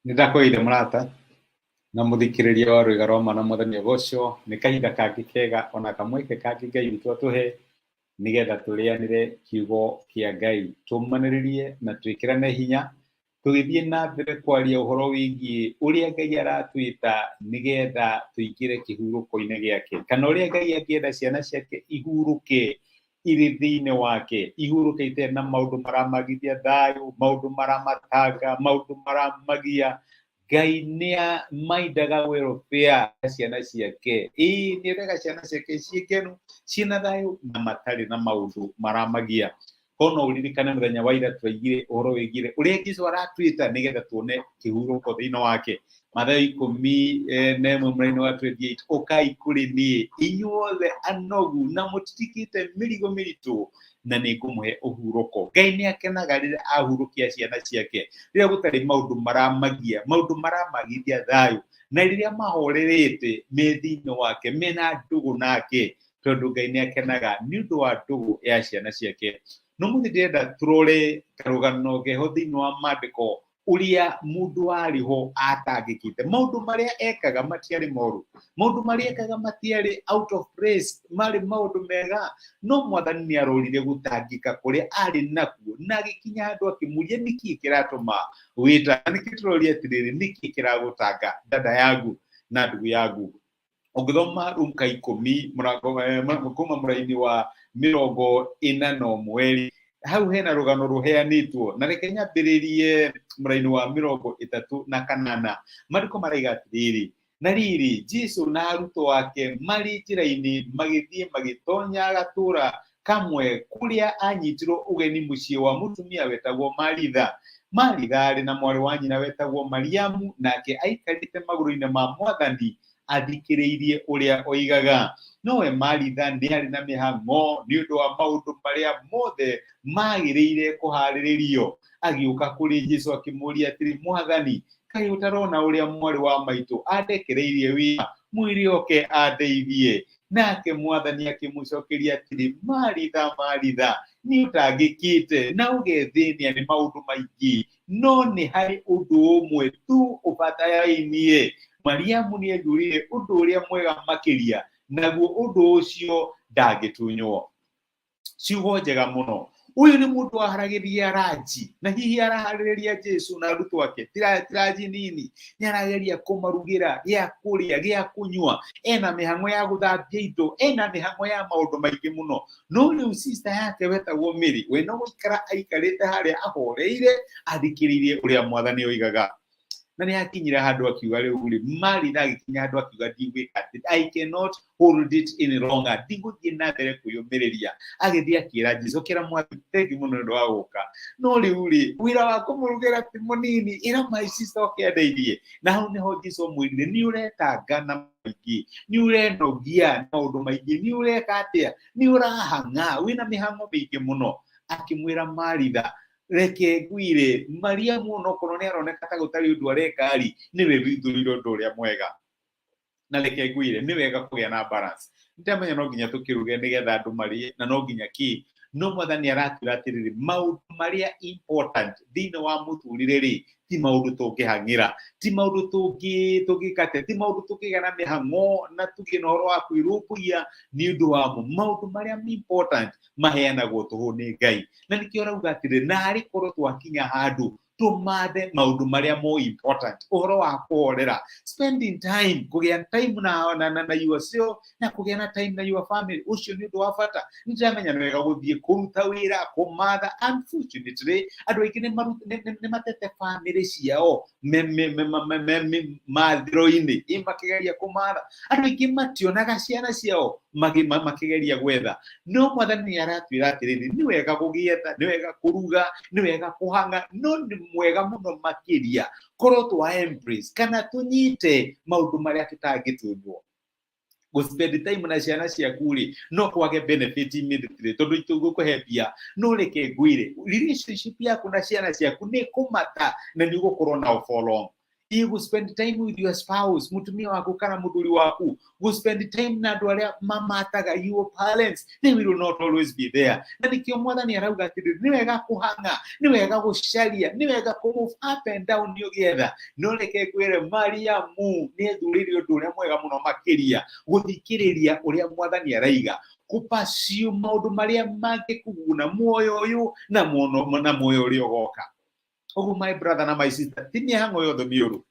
Nĩ ndakũgeithia mũrata na mũthikĩrĩria wa Rwĩga rwa Ma na Mwathani agocwo. Nĩ kahinda kangĩ kega ona kamweke kangĩ Ngai witũ atũhe nĩgetha tũrĩanĩre kiugo kĩa Ngai, tũmanĩrĩrie na twĩkĩrane hinya tũgĩthiĩ na mbere kwaria ũhoro wĩgiĩ ũrĩa Ngai aratwĩta nĩgetha tũingĩre kĩhurũko-inĩ gĩake, kana ũrĩa Ngai angĩenda ciana ciake ihurũke irĩ thĩinĩ wake, ihurũke itarĩ na maũndũ maramagithia thayũ, maũndũ maramatanga, maũndũ maramagia. Ngai nĩ maindaga welfare ya ciana ciake. Ĩĩ nĩ endaga ciana ciake ciĩ ngenu, ciĩna thayũ na matarĩ na maũndũ maramagia. Ko no ũririkane mũthenya wa ira twaigire ũhoro wĩgiĩ ũrĩa Jesu aratwĩta nĩgetha tuone kĩhurũko thĩinĩ wake. Mathayo 11 mũraini wa 28, ũkai kũrĩ niĩ inyuothe anogu na mũtitikĩte mĩrigo mĩritũ na nĩ ngũmũhe ũhurũko. Ngai nĩ akenaga rĩrĩa ahurũkia ciana ciake, rĩrĩa gũtarĩ maũndũ maramagia, maũndũ maramagithia thayũ, na rĩrĩa mahorerete me thĩinĩ wake, mena ndũgũ nake, tondũ Ngai nĩ akenaga nĩ ũndũ wa ndũgũ ya ciana ciake. No mũthĩ ndĩrenda tũrore karũgano keho thĩinĩ wa maandĩko ũrĩa mũndũ warĩ ho atangĩkĩte. Maũndũ marĩa ekaga matiarĩ moru, maũndũ marĩa ekaga matiarĩ out of place, marĩ maũndũ mega, no Mwathani nĩ arorire gũtangĩka kũrĩa arĩ nakuo na agĩkinya handũ akĩmũria nĩkĩ kĩratũma wĩta, nĩkĩ tũroria atĩrĩrĩ, nĩkĩ kĩragũtanga dada yangu na ndugu yangu. Ũngĩthoma Luka 10 mũrango kuma mũraini wa 41, hau hena rũgano rũheanĩtwo, na reke nyambĩrĩrie mũraini wa 38. Maandĩko maraiga atĩrĩrĩ, na rĩrĩ, Jesu na arutwo ake marĩ njĩra-inĩ magĩthiĩ magĩtonya gatũũra kamwe kũrĩa anyitirwo ũgeni mũciĩ wa mũtumia wetagwo Maritha. Maritha arĩ na mwarĩ wa nyina wetagwo Mariamu, nake aikarĩte magũrũ-inĩ ma Mwathani athikĩrĩirie ũrĩa oigaga. Nowe Maritha nĩ arĩ na mĩhang'o nĩ ũndũ wa maũndũ marĩa mothe magĩrĩire kũharĩrĩrio. Agĩũka kũrĩ Jesu akĩmũũria atĩrĩ, Mwathani, kaĩ ũtarona ũrĩa mwarĩ wa maitũ andekereirie wĩra? Mwĩre oke andeithie. Nake Mwathani akĩmũcokeria atĩrĩ, Maritha, Maritha, nĩ ũtangĩkĩte na ũgethĩnia nĩ maũndũ maingĩ, no nĩ harĩ ũndũ ũmwe tu ũbatarainie. Mariamu nĩ ethurire ũndũ ũrĩa mwega makĩria, naguo ũndũ ũcio ndangĩtunywo. Ciugo njega mũno. Ũyũ nĩ mũndũ waharagĩria ranji, na hihi araharĩrĩria Jesu na arutwo ake, ti ranji nini, nĩ arageria kũmarugĩra gĩa kũrĩa, gĩa kũnyua, ena mĩhang'o ya gũthambia indo, ena mĩhang'o ya maũndũ maingĩ mũno. No rĩu sister yake wetagwo Mary, we no gũikara aikarĩte harĩa ahoreire, athikĩrĩirie ũrĩa Mwathani oigaga. Na nĩ akinyire handũ akiuga rĩu rĩ, Maritha agĩkinya handũ akiuga ndigwĩka atĩ, I cannot hold it any longer, ndigũthiĩ na mbere kwĩyũmĩrĩria. Agĩthiĩ akĩra Jesu, akĩra Mwathani, thengi mũno nĩ ũndũ wa gũka, no rĩu rĩ, wĩra wa kũmũrugĩra ti mũnini, ĩra my sister oke andeithie. Na hau nĩho Jesu amwĩrire, nĩ ũretanga na maingĩ, nĩ ũrenogia na maũndũ maingĩ, nĩ ũreka atĩa, nĩ ũrahang'a, wĩna mĩhang'o mĩingĩ mũno. Akĩmwĩra Maritha, reke ngwire, Mariamu onokorwo nĩ aroneka ta gũtarĩ ũndũ areka rĩ, nĩwe withurire ũndũ ũrĩa mwega. Na reke ngwire, nĩ wega kũgĩa na balance. Nĩndamenya no nginya tũkĩruge nĩgetha andũ marĩe, na no nginya kĩ, no Mwathani aratwĩra atĩrĩrĩ, maũndũ marĩa important thĩinĩ wa mũtũrĩre rĩ, ti maũndũ tũngĩhang'ĩra, ti maũndũ tũngĩka atĩa, ti maũndũ tũngĩgĩa na mĩhang'o na tũgĩe na ũhoro wa kwĩrũmbũiya nĩ ũndũ wamo. Maũndũ marĩa important maheanagwo tũhũ nĩ Ngai. Na nĩkĩo arauga atĩrĩ, narĩ korwo twakinya handũ tũmathe maũndũ marĩa more important, ũhoro wa kũhorera, spending time, kũgĩa time na yourself, na kũgĩa na time na your family, ũcio nĩ ũndũ wa bata. Nĩ ndĩramenya nĩ wega gũthiĩ kũruta wĩra, kũmatha. Unfortunately, andũ aingĩ nĩ matete family ciao mathiro-inĩ, ĩ makĩgeria kũmatha. Andũ aingĩ mationaga ciana ciao makĩgeria gwetha. No Mwathani nĩ aratwĩra atĩrĩrĩ, nĩ wega gũgĩetha, nĩ wega kũruga, nĩ wega kũhanga, no nĩ mwega mũno makĩria korwo twa embrace kana tũnyite maũndũ marĩa tũtangĩtunywo. Gũspend time na ciana ciaku rĩ, no kwage benefit immediately tondũ itũgũkũhe mbia, no reke ngwĩre, relationship yaku na ciana ciaku nĩ kũmata na nĩ ũgũkorwo nao for long. Ĩ gũ spend time with your spouse, mũtumia waku kana mũthuri waku, gũ spend time na andũ arĩa mamataga, your parents, they will not always be there. Na nĩkĩo Mwathani arauga atĩrĩrĩ, nĩ wega kũhang'a, nĩ wega gũcaria, nĩ wega kũ move up and down nĩ ũgĩetha. No reke ngwĩre, Mariamu nĩ ethurĩire ũndũ ũrĩa mwega mũno makĩria, gũthikĩrĩria ũrĩa Mwathani araiga, kũpacio maũndũ marĩa mangĩkũguna muoyo ũyũ na muono na muoyo ũrĩa ũgoka. Ũguo my brother na my sister, ti mĩhang'o yothe mĩũru,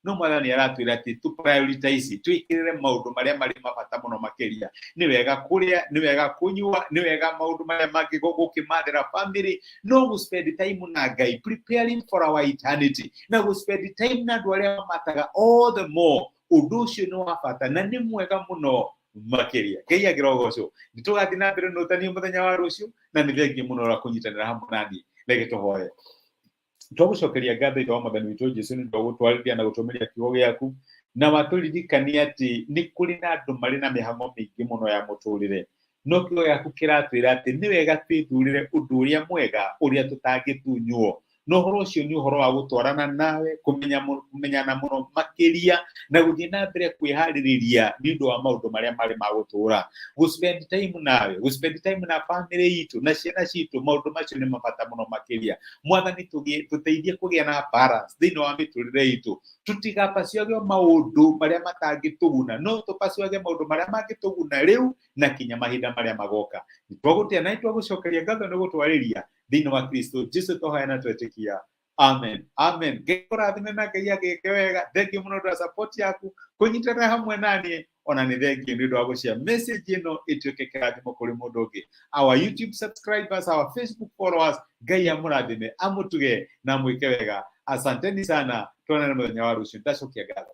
no Mwathani aratwĩra atĩ tũ prioritize, twĩkĩrĩre maũndũ marĩa marĩ mabata mũno makĩria. Nĩ wega kũrĩa, nĩ wega kũnyua, nĩ wega maũndũ marĩa mangĩ gũkĩmathĩra family, no gũ spend time na Ngai, preparing for our eternity, na gũ spend time na andũ arĩa mamataga all the more, ũndũ ũcio nĩ wa bata na nĩ mwega mũno makĩria. Ngai angĩrogocwo. Nĩ tũgathiĩ na mbere na ũtani mũthenya wa rũciũ, na nĩ thengiũ mũno ũrĩa kũnyitanĩra hamwe naniĩ. Reke tũhoye. Twagũcokeria ngatho, Ithe wa Mwathani witũ Jesu, nĩ ũndũ wa gũtwarithia na gũtũmĩria kiugo gĩaku, na watũririkania atĩ nĩ kũrĩ na andũ marĩ na mĩhang'o mĩingĩ mũno ya mũtũrĩre, no kiugo gĩaku kĩratwĩra atĩ nĩ wega twĩthurĩre ũndũ ũrĩa mwega ũrĩa tũtangĩtunywo. Na ũhoro ũcio nĩ ũhoro wa gũtwarana nawe, kũmenya kũmenyana mũno makĩria, na gũthiĩ na mbere kwĩharĩrĩria nĩ ũndũ wa maũndũ marĩa marĩ ma gũtũra, gũ spend time nawe, gũ spend time na family itũ na ciana citũ. Maũndũ macio nĩ mabata mũno makĩria. Mwathani, tũteithie kũgĩa na balance thĩinĩ wa mĩtũrĩre itũ, tũtigapaciage maũndũ marĩa matangĩtũguna, no tũpaciage maũndũ marĩa mangĩtũguna rĩu na kinya mahinda marĩa magoka. Nĩtwagũtĩa na nĩtwagũcokeria ngatho nĩ gũtwarĩria thĩinĩ wa Kristo Jesu twahoya na twetĩkia, amen, amen. Ngai kũrathime na Ngai agĩke wega. Thengiũ mũno ũndũ wa support yaku kũnyitanĩra hamwe naniĩ, ona nĩ thengiũ nĩ ũndũ wa gũshare message ĩno ĩtuĩke kĩrathimo kũrĩ mũndũ ũngĩ. Our YouTube subscribers, our Facebook followers, Ngai amũrathime, amũtuge na amwĩke wega. Asanteni sana, tuonane mũthenya wa rũciũ. Ndacokia ngatho.